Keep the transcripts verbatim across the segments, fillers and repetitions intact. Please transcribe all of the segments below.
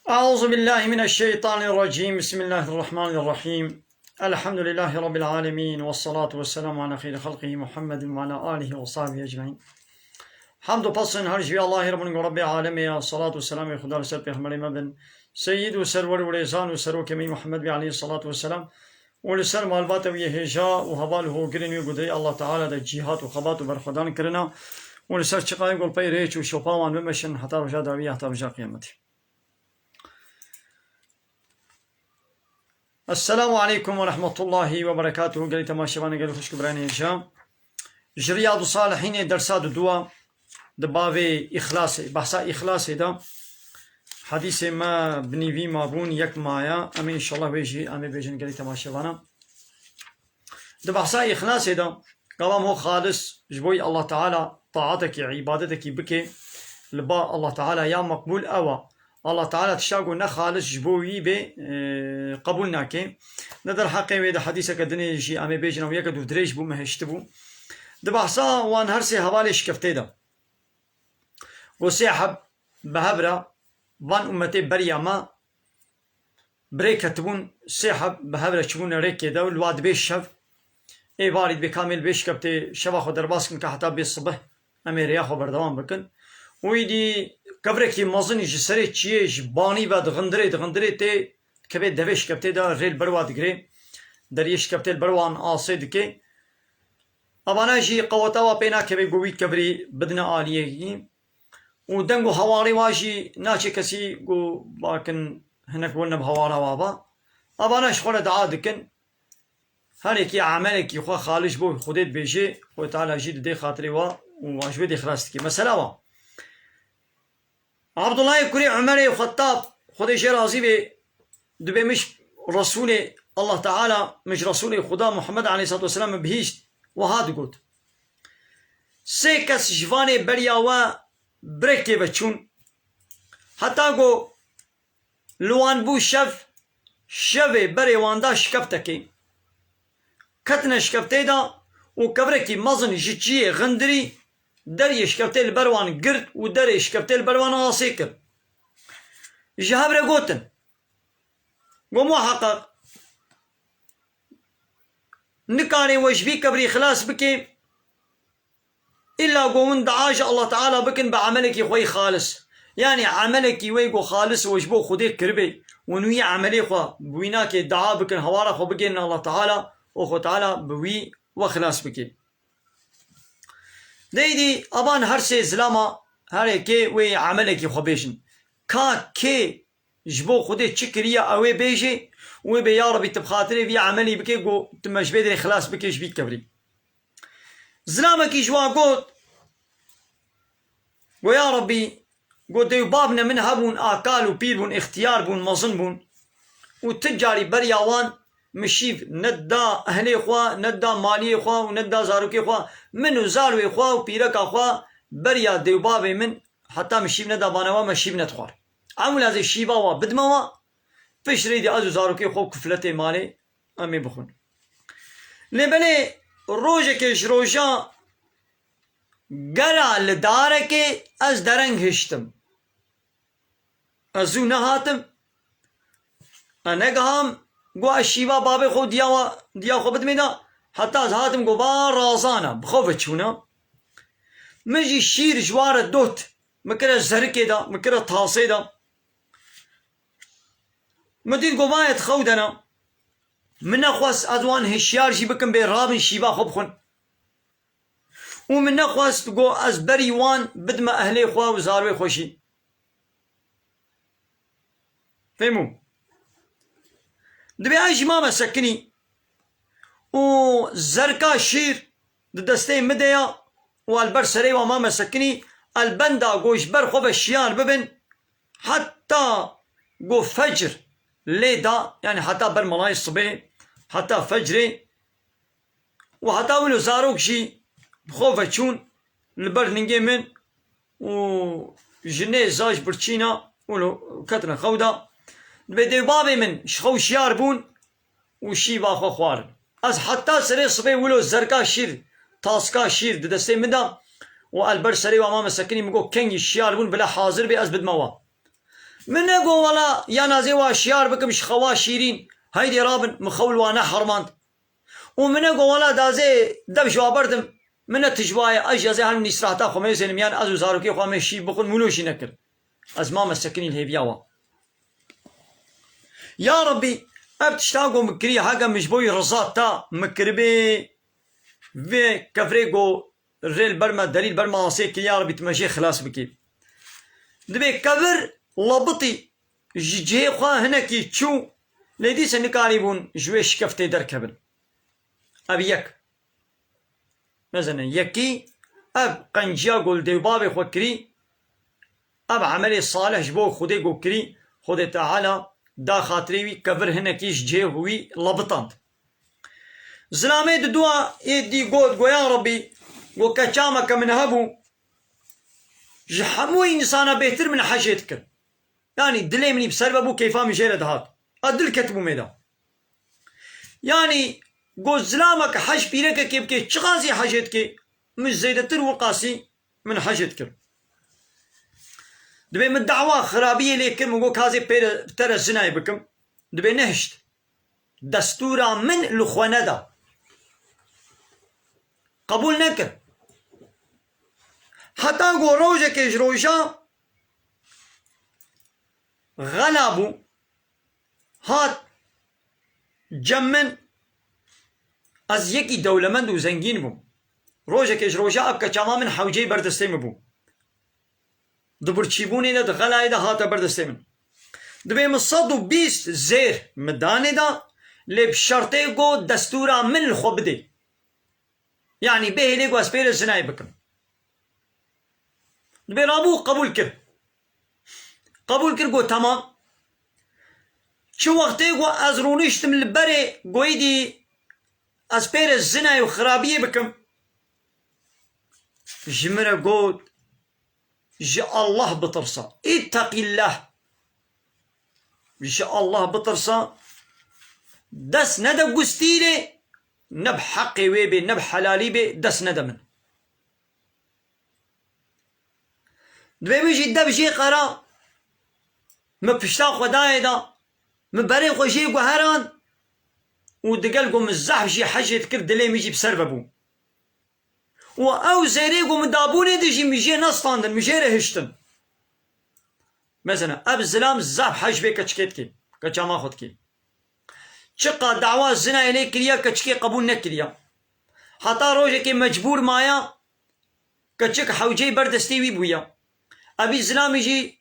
أعوذ بالله من الشيطان الرجيم. بسم الله الرحمن الرحيم. الحمد لله رب العالمين، والصلاة والسلام على خير خلقه محمد وعلى آله وصحبه أجمعين. Hamd û pesên her ji vî Allahê re bin ku Rebbê alemê ya, salat û selamê Xuda li ser pêxemberê me bin, seyyid û serwer û rêzan û serokê me Muhammed bê aleyhî salatu ve selam, û li ser malbata wî yê hêja û heval û hogirên wî ku di rêya Allah Teala de cîhat û xebat û berxwedan kirina, û li ser çiqayê ku li pey rêç û şopa wan bimeşin heta roja dawî, heta roja qiyametê. Esselamu aleykum ve rahmetullahi ve berekatuhu. Gelî temaşevanê, gelî xwişk û birayên hêja. Ji Riyadus Salihînê dersa duduwa di bavê Îxlasê, behsa Îxlasê de hedîsê me bi nîvî mabûn yek maya. Em ê înşallah wê jî em ê bêjin gelî temaşevana. Di behsa Îxlasê de, gava ho xalis ji bo Allah Teala taatekî, îbadetekî bike, li ba Allah Teala ya meqbûl ew e. Allah Teala tişta ku ne xalis ji bo wî bê, e, qebûl nake. Ne derheqê wê de hedîseke dinê jî em ê bêjin, ew yeke dûvdirêj bû, me hiştibû. Di behsa wan her sê hevalê şikeftê de. Ku sê heb bi hev re van ummetê beriya me bi rê ketibûn, sê heb bi hev re çibûne rêkê de û li wa dibê şev. Êvarî dibê ka em ê li bê şikebtê şeva xwe derbas kin ka heta bê sibih em ê rêya xwe berdewam bikin. Û îdî kevrekî mezin ji serê çiyê, ji banî ve dixindirê, dixindirê tê dikeve devê şikebtê de, rê li ber wa digirê. Deriyê şikebtê li ber wan asê dike. Evana jî qeweta wa pê nakeve ku wî kevirî bidine aliyekî. Û deng û hewarê wa jî naçe kesî ku bakin hinek wene bi hewara wa ba. Evana ji xwe re dua dikin. Her yekî emelekî xwe xalis bo Xwedê dibêje, Xwedê Teala jî didê xatirê wa û wa ji wê dê xilas dike. Mesela wa. Abdullahê kurê Umerê Xettab, Xwedê jê razî bê, dibê min ji Resûlê Allah Teala, min ji Resûlê Xuda Muhammed aleyhissalatu vesselam min bihîşt, wiha digot. Sê kes ji vanê beriya we bi rêkê ve çûn. Heta ku li wan bû şev, şevê berê wan da şikeftekê. Ketine şikeftê de û kevrekî mezin ji çiyê xindirî, deriyê şikeftê li ber wan girt û derê şikeftê li ber wan asê kir. Ji hev re gotin, go muheqeq nikarê we ji vî kevirî xilas bikê, îlla ku hûn dua ji Allah Teala bikin bi emelekî xwe yî xalis. Yanî emelekî wê ku xalis we ji bo Xwedê kiribê, hûn wî emelê xwe bi wî nakê dua bikin, hewara xwe bigênin Allah Teala û Xwe Teala bi wî we xilas bike. Deydî aban her sê zilama her yekê wê emelekî xwe bêjin. Ka kê ji bo Xwedê çi kiriye, ew ê bêjê û wê bê ya Rebî tu bi xatirê vî emelî bike ku tu me ji vê derê xilas bike ji vî kevirî. Zilamekî ji wan got, go ya Rebî, go dê û babne min hebûn, akal û pîr bûn, îxtiyar bûn, mezin bûn û ti carî beriya wan min şîv nedida ehlê xwe, nedida maliyê xwe û nedida zarokê xwe. Min û zarwê xwe û pîreka xwe beriya dê û bavê min heta min şîv neda bana wan, me şîv nedixwar. Em lazê şîva wa bidime wa, pişt rê dî ez û zarokê xwe û kufletê malê em ê bixwin. Lê belê rojekê ji roja gera li darekê ez dereng hiştim. Ez zû nehatim. Ez negiham, got ez şîva babê xwe û diya wa, diya xwe bidimê de, heta ez hatim got va razana, bi xwe ve çûna. Min jî şîr ji wa re dot. Min kire zerikê de, min kire tasê de. Min dît got va yê xew de ne. Min nexwest ez wan hişyar jî bikim bê rabin şîva xwe bixwin. Û min nexwest got ez berî wan bidime ehlê xwe û zarwê xwe jî. Fêmû. Dibê ez jî mame sekinî û zerka şîr di destê min de ya û el ber serê wa mame sekinî, el benda got ji ber xwe ve şiyar bibin, heta got fecr lê da, yani heta ber melayê sibê, heta fecrê, û heta wilo zarok jî bi xwe ve çûn li ber ningê min û jinê zaj birçîna wilo ketine xew de. Dibê dê û bavê min ji xew şiyar bûn û şîva xwe xwarin. Ez heta serê sibê wilo zerka şîr, taska şîr di destê min de û el ber serê wa mame sekinî, min got kengî şiyar bûn, bila hazir bê ez bidime wa. Min negot wela ya nazê wa şiyar bikim ji xewa şîrîn, heydê rabin, min xew li wa nehermand. Û min negot wela dazê dev ji wa berdim, min ne tij waye, ez jî ez ê helim nîsrahta xwe mêzênim, yan ez û zarokê xwe me şî bixwin, wilo jî nekir. Ez mame sekinî li hêviya wa. Ya Rebbî, ev tişta ku min kirî, heke min ji bo wî riza ta min kiribê, vê kevirê ku rê li ber me, derî li ber me asê kir, ya Rebbî, tu me jê xilas bikî. Dibê kevir labitî ji cihê xwe hinekî çû, lê dîse nikarîbûn ji wê şikeftê derkevin. Ev yek. Mezene yekî, ev qenciya ku li dêvbavê xwe kirî, ev emelê salih ji bo Xwedê ku kirî, Xwedê Teala da xatirê wî, kevir hinekî ji cihê wî labitand. Zilamê di dua ê dî got, go ya Rebbî, go keça me ke min hebû, ji hemû însana bêhtir min hecê dikir. Yanî dilê min î bi ser ve bû, keyfa min jê re dihat. A dil ketibû mêda. Yanî go zilameke hej pîrekekê bike, çiqasî hecê dike, min zêdetir wiqasî min hecê dikir. Dibê min dawa xirabiyê lê kir, min got, kazê pê re, te re zinayê bikim. Dibê nehişt. Destûra min li xwe neda. Qebûl nekir. Heta ku rojekê ji roja xela bû, hat cem min, ez yekî dewlemend û zengîn bûm. Rojekê ji roja ev keça ma min hewceyî ber destê min bû. Di birçîbûnê de, di xelayê de hate ber destê min. Dibê min sed û bîst zêr min danê da, lê bi şertê ku destûra min li xwe bidê. Yanî bihêlê ku ez pê re zinayê bikim. Dibê rabû qebûl kir. Qebûl kir, got, temam. Çi wextê ku ez rûniştim li berê, goyî dî ez pê re zinayê û xirabiyê bikim, ji min re got, ji Allah bitirsa. Îtteqîllah. Ji Allah bitirsa. Dest nede gustîlê, ne bi heqê wê bê, ne bi helalî bê, dest nede min. Dibê min jî dev jê qera, min pişta xwe dayê da, min berê xwe jê guheran û digel ku min zehf jî hecê dikir, dilê min jî bi ser ve bû. Û ew zêrê ku min dabûnê de jî min jê nestandin, min jê re hiştin. Mesela, ev zilam zaf hej vê keçikê dikê, keça ma xwe dikê. Çiqa dawa zinayê lê kiriya, keçikê qebûl nekiriya. Heta rojekê mecbûr maya, keçik hewceyî ber destê wî bûya. Evî zilamî jî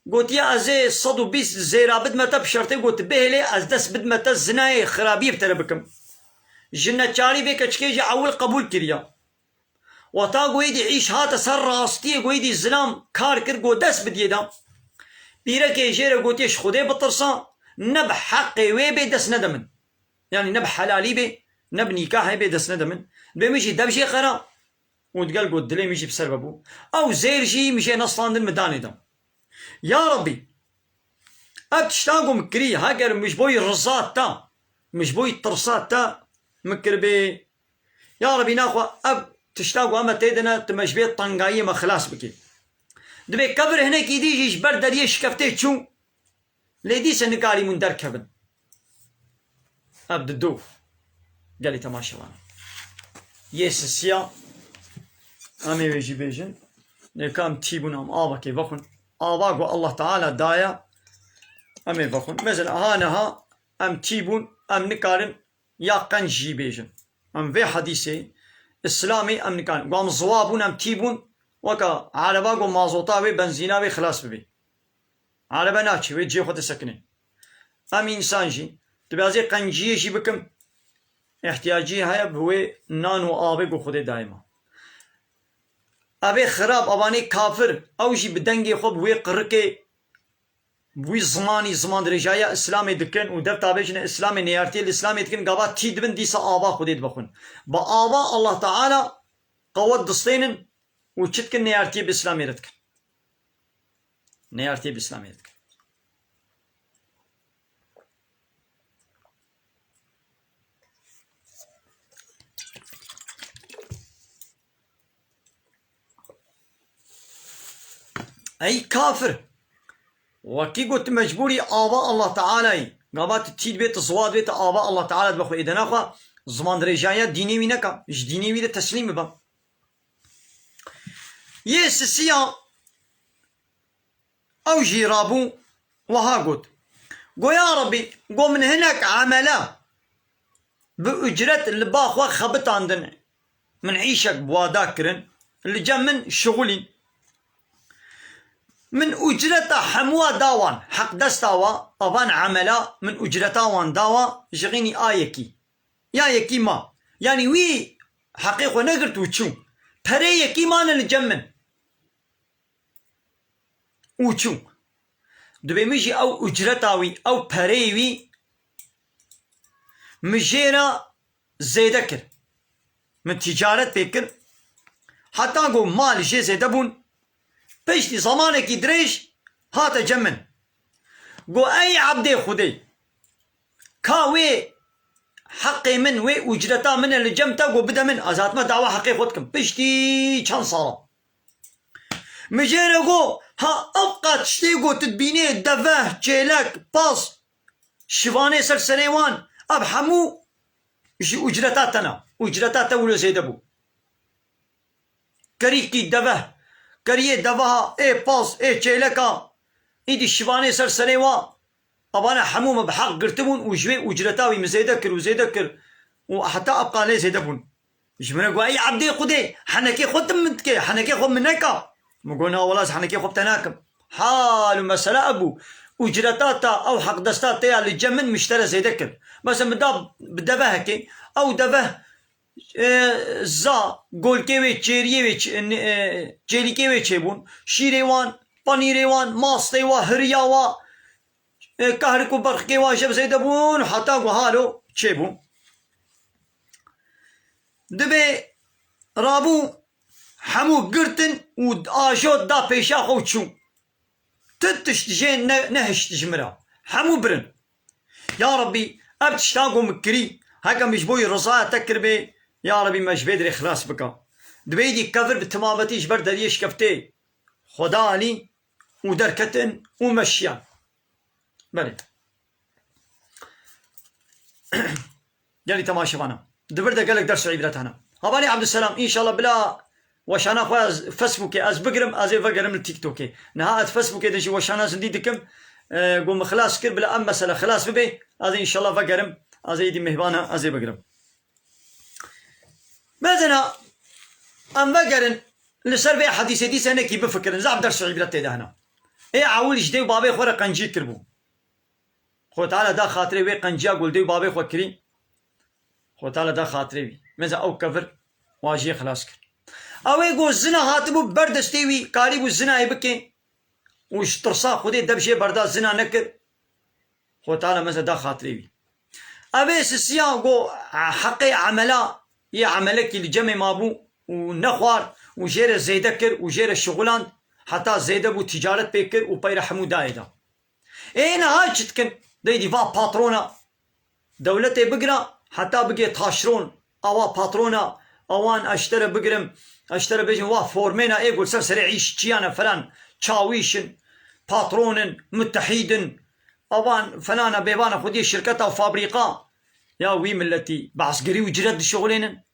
gotiye, ez ê sed û bîst zêra bidme te bi şertê ku tu bihêlê, ez dest bidme te zinayê xirabiyê bi te re bikim. Ji neçarî vê keçikê jî ewil qebûl kiriya. Weta goyî dî îş hate ser rastiyê, goyî dî zilam kar kir, got dest bidiyê da. Pîrekê jê re gotiye, ji Xwedê bitirsa, ne bi heqê wê bê dest nede min. Yanî ne bi helalî bê, ne bi nîkahê bê dest nede min. Dibê min jî dev jê qera û digel got dilê min jî bi ser ve bû. Ew zêr jî min jê nestandin, min danê da. Ya Rebbî, ev tişta ku min kirî, heger min ji bo wî riza ta, min ji bo wî tirsa ta, min kiribê. Ya Rebbî, naxwe ev tişta ku em tê de ne, tu me ji vê tengayiyê me xilas bikî. Dibê kevir hinekî dî jî ji ber deriyê şikeftê çû, lê dîse nikarîbûn derkevin. Ev di du gelî temaşevan. Yê sisiya, em ê wê jî bêjin. Lê ka em tî bûn, em avakê vexwin. Ava ku Allah Teala daye, em ê vexwin. Mesela, ha niha em tî bûn, em nikarin ya qenc jî bêjin. Em vê hedîsê, Îslamê em nikarin. Ku em ziwa bûn, em tî bûn, weka ereba ku mazota wê, benzîna wê xilas bibê. Erebe naçê, wê cihê xwe disekine. Em însan jî, dibê ez ê qenciyê jî bikim, îhtiyacî heye bi wê nan û avê ku Xwedê daye me. Ev ê xirab, evanê kafir, ew jî bi dengê xwe, bi wê qirikê, bi wî zimanî, ziman dirêjaya Îslamê dikin û dev tabêjine Îslamê, neyartiyê li Îslamê dikin, gava tî dibin, dîsa ava Xwedê dibexwin. Bi ava Allah Teala qewet distênin û çi dikin, neyartiyê bi Îslamê re dikin. Neyartiyê bi Îslamê re dikin. Ey kafir! Wekî got, tu mecbûrî ava Allah Tealayî. Gava tu tî dibê, tu ziwa dibê, tu ava Allah Teala dibe xwe êdena xwe, ziman dirêjaya dînê wî neka. Ji dînê wî de teslîm bibe. Yê sisiya ew jî rabû, wiha got. Go ya Rebî, go min hinek emele bi ucret li ba xwe xebitandin. Min îşek bi wa da kirin. Li cem min şixulîn. Min ucreta hemûa da wan. Heqdesta wa, avan emela, min ucreta wan da wa, ji xînî a yekî. Ya yekî ma. Yanî wî heqê xwe negirt û çû. Perê yekî mane li cem min. Û çû. Dibê min jî ew ucreta wî, ew pereyê wî min jê re zêde kir. Min tîcaret pê kir. Heta ku mal jê zêde bûn. Piştî zemanekî dirêj hate cem min. Go ey ebdê Xwedê. Ka wê heqê min, wê ucreta min e li cem te, go bide min. Ez hatime dawa heqê xwe dikim. Piştî çend sala. Min jê re go, ha ev qat tiştê go tu dibînê, deve, çêlek, pas, şivanê ser serê wan, ev hemû ji ucreta te ne. Ucreta te wilo zêde bû. Kerîkî deve, keriyê deveha, ê pas, ê çêleka, îdî şivanê ser serê wa. Evane hemû min bi heq girtibûn û ji wê ucreta wî min zêde kir û zêde kir û heta ebqa lê zêde bûn. Ji min re got, ey ebdê Xwedê, henekê xwe tu min dikê, henekê xwe min neka. Min got, na wela ez henekê xwe bi te nakim. Hal û mesele ev bû. Ucreta te, ew heqdesta te ya li cem min, min ji te re zêde kir. Mesela min da bi devehekê, ew deveh, e, za, golkê wê, çêriyê wê, ç-, e, çêlîkê wê çêbûn, şîrê wan, panîrê wan, mastê wa, hiriya wa, e, kahrik û berxikê wan jê bi zêde bûn, heta ku halo çêbû. Dibê rabû hemû girtin û ajo da pêşa xwe û çû. Tu tişt jê ne-, nehişt ji min re. Hemû birin. Ya Rebî, ev tişta ku min kirî, heke min ji bo wî rizaya te kiribê, ya Rebî, me ji vê dirê xilas bike. Dibê dî kevir bi timametî ji ber deriyê şikeftê Xweda alî û derketin û meşiyan. Belê. Gelî temaşevana. Di vir de gelek ders û îbret hene. Havalî Ebdulselam, înşallah bila weşana xwe ez Facebookê ez bigirim, ez ê vegerim li TikTokê. Niha ez Facebookê de jî weşana zindî dikim. E, got min xilas kir, bila em mesele xilas bibe, ez ê înşallah vegerim, ez ê êdî mêhvana, ez ê bigirim. Mezena, em vegerin, li ser vê hedîsê dîse nekî bifikirin, zaf ders û îbret tê de hene. Ê ewil ji dê û babê xwe re qencî kiribû. Xwe Teala da xatirê wê qenciya ku li dê û babê xwe kirî. Xwe Teala da xatirê wî. Meza ew kevir wa jê xilas kir. Ew ê ku zina hatibû ber destê wî, karîbû zinayê bike û ji tirsa Xwedê dev jê berda zina nekir. Xwe Teala meza da xatirê wî. Ev ê sisiya ku heqê emela yê emelekî li cemê mabû û nexwar û jê re zêde kir û jê re şixuland, heta zêde bû, tîcaret pê kir û peyre hemû dayê da. Ê niha çi dikin? Deydî va patrona dewletê bigira, heta bigê taşron, awa patrona, awan ez ji te re bigirim, ez ji te re bêjim, wa formêna ê ku li ser serê îşçiyan e falan, çawîş in, patron in, mutehîd in, awan felana bêvana xwediyê şirketa û fabrîqa. Ya wî miletî bi esgerî û ciret dişixulênin.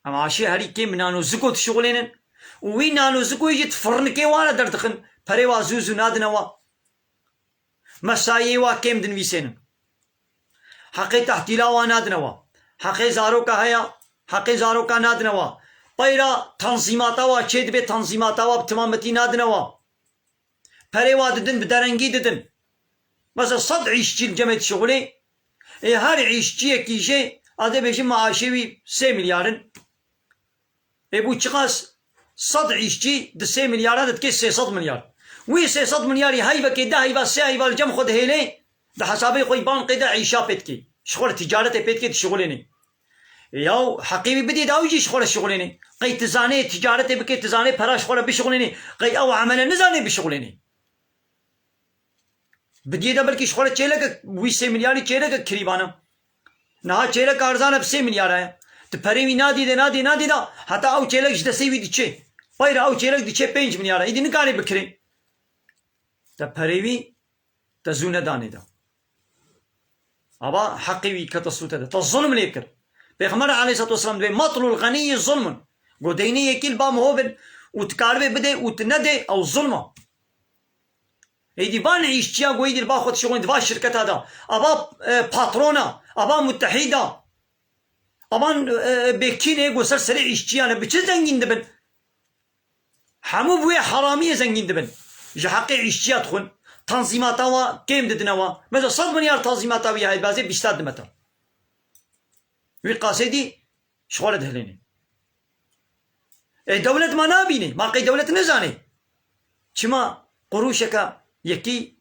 Em aşê herî kêm bi nanoziko dişixulênin û wî nanozikoyê jî di firnikê wan re derdixin. Perê wa zû zû nadine wa. Mesayiyê wa kêm dinivîsênin. Heqê tehtîla wa nadine wa. Heqê zaroka heye, heqê zaroka nadine wa. Peyra tanzîmata wa çê dibe, tanzîmata wa bi timametî nadine wa. Perê wa didin, bi derengî didin. Mesela sed îşçî li cemê dişixulê, ê her îşçiyekî jê, ez ê bêjim maaşê wî sê milyar in. Ê bû çiqas sed îşçî di sê milyara de dike sê sed milyar. Wî sê sed milyarî heyvekê, deh heyva, sê heyva li cem xwe dihêlê, di hesabê xwe yî bankê de îşa pê dike. Ji xwe re tîcaretê pê dike, dişixulênê. Yaw heqê wî bidê de ew jî ji xwe re şixulênê. Qey tu zanê tîcaretê bikê, tu zanê pera ji xwe re bişixulênê. Qey ew emele nizanê bişixulênê. Bidiyê de belkî ji xwe re çêlekek, wî sê milyarî çêlekek kirîbana. Niha çêlek arzan e bi sê milyara ye. Tu perê wî nadî de, nadî, nadî de, heta ew çêlek ji destê wî diçe. Peyra ew çêlek diçe pênc milyara. Îdî nikarê bikirê. Te perê wî, te zû nedanê de. Ava heqê wî kete sûte de. Te zulm lê kir. Pêxember aleyhissalatu vesselam dibê, "Matlul ganiyyi zulmun." Go deynê yekî li ba miho bin û tu karibê bidê û tu nedê, ew zulm e. Êdî van îşçiya go êdî li ba xwe dişixulin di va şirketa de. Ava, e, patrona, ava mutehîda. Avan, e, bêkînê go ser serê îşçiyan e, bi çi zengîn dibin? Hemû bi wê heramiyê zengîn dibin. Ji heqê îşçiya dixwin. Tanzîmata wa kêm didine wa. Mesela sed milyar tanzîmata wî heye, bazê bîsta dime te. Wî qasê dî ji xwe re dihilênê. Ê, dewlet ma nabînê? Ma qey dewlet nizanê? Çima qurûşeke yekî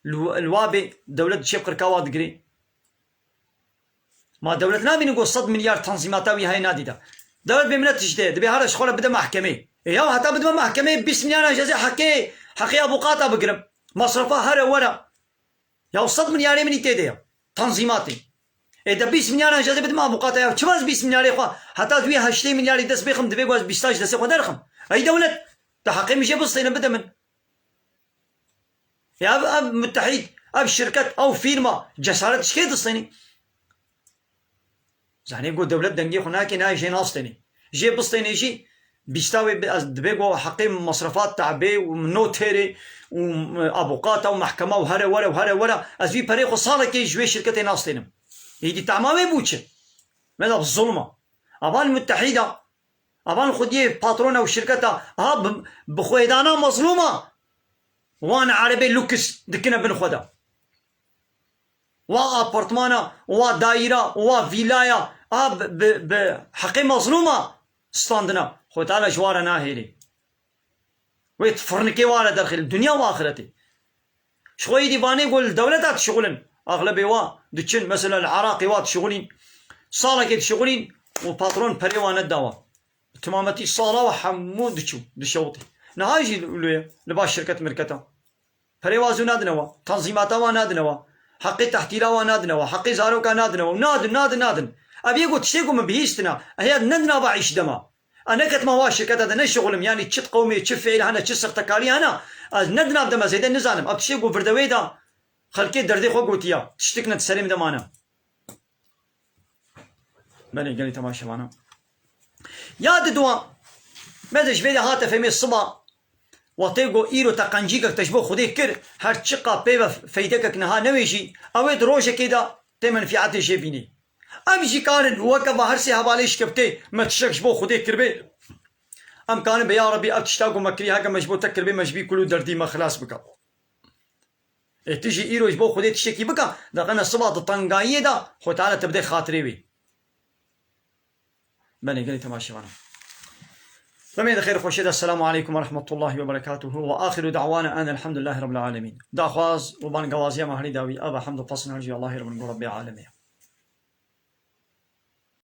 li, li wa bê dewlet çêp qirka wa digirê? Ma dewlet nabîne ku sed milyar tanzîmata wî heye nadî de. Dewlet bê min tiştê, dibê here ji xwe re bide mehkemê. E ya heta bidime mehkemê bîst milyaran jezê heqê, heqê avûkata bigirim. Masrafa here were. Ya sed milyarê min î tê de ya. Tanzîmatê. E de bîst milyaran jezê bidime avûkata ya. Çima ez bîst milyarê xwe heta di wî heştê milyarî dest bêxim, divê ku ez bîsta ji destê xwe derxim. Ey dewlet, tu heqê min jê bistêne bide min. Ya ev, ev mutehîd, ev şirket, ew fîrma cesaret ji kê distênî? Zanê ku dewlet dengê xwe nake, nayê jê nastênê. Jê bistênê jî bîsta wê bi-, ez dibê ku heqê masrafat te'bê û notêrê û avûkata û mehkema û here were û here were, ez wî perê xwe salekê ji wê şirketê nastênim. Êdî tema wê bû çi? Meda zulma. Avan mutehîda. Avan xwediyê patrona û şirketa, ha bi, bi xwêdana mezlûma wan erebê lûks dikine bin xwe de. Wa apartmana, wa dayîra, wa vîlaya, ha bi, bi, bi heqê mezlûma standina. Xwe Teala ji wa re nahêlê. Wê di firnikê wa re derxî li dinya û axretê. Ji xwe êdî vanê ku li dewleta dişixulin. Axlebê wa diçin, mesela li Iraqê wa dişixulîn. Salekê dişixulîn û patron perê wa neda wa. Timametî sala wa hemû diçû, dişewitî. Niha jî li, li, li baş şirket mirketa. Perê wa zû nadine wa. Tanzîmata wa nadine wa. Heqê tehtîla wa nadine wa. Heqê zaroka nadine wa. Nadin, nadin, nadin. Ev yê ku tiştê ku min bihîstina. Eya nedina va îş dema. Ez neketime wa şirketa de neşixulim, yanî çi qewmê, çi fiîl hene, çi sextekarî hene, ez ne di nav de me zêde nizanim. Ev tiştê ku virdewê de xelkê derdê xwe gotiya, tiştik ne di serê min de mane. Belê, gelî temaşevana. Ya di dua, me de ji vê de hate fêmê siba, wextê ku îro te qencîkek te ji bo Xwedê kir, her çiqa pê ve feydekek niha newêjî, ew ê di rojekê de tê menfîetê jê bînî. Em jî karin weke va her sê hevalê şikeftê me tiştek ji bo Xwedê kiribê. Em karin bê, ya Rebî, ev tişta ku me kirî heke me ji bo te kiribê, me ji vî kul û derdî me xilas bike. Ê tu jî îro ji bo Xwedê tiştekî bike, deqene siba di tengayiyê de Xwe Teala te bide xatirê wê. Belê, gelê temaşevana. Demê de xêr xweşê de. Esselamu aleykum ve rahmetullahi ve berekatuhu ve axiru da'wana en elhamdülillahi rabbil alemin. Daxwaz û bangewaziya me herî dawî ev e, hemd û pesn her jî Allahê re bin ku Rebbê alemê ye.